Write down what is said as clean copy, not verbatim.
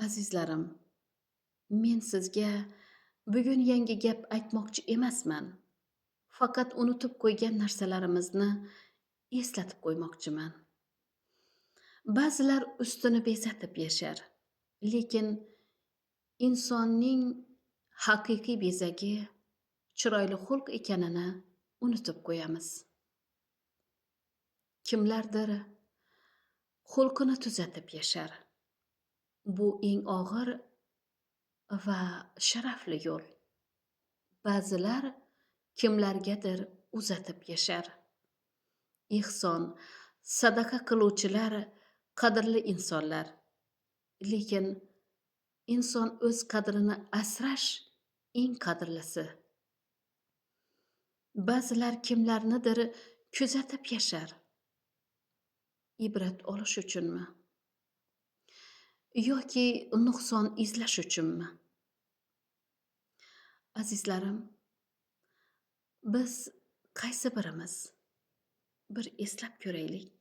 Azizlarim, men sizga bugun yangi gap aytmoqchi emasman. Faqat unutib qo'ygan narsalarimizni eslatib qo'ymoqchiman. Ba'zilar ustini bezatib yashar, lekin insonning haqiqiy bezagi chiroyli xulq ekanini unutib qo'yamiz. Kimlardir xulqini tuzatib yashar. Bu eng og'ir va sharafli yo'l. Ba'zilar kimlargadir uzatib yashar. Ehson, sadaqa qiluvchilar qadrli insonlar. Lekin inson o'z qadrini asrash eng qadrlisi. Ba'zilar kimlarnidir kuzatib yashar. Ibrat olish uchunmi? Yoki nuqson izlash uchunmi? Azizlarim, biz qaysi birimiz? Bir eslab ko'raylik.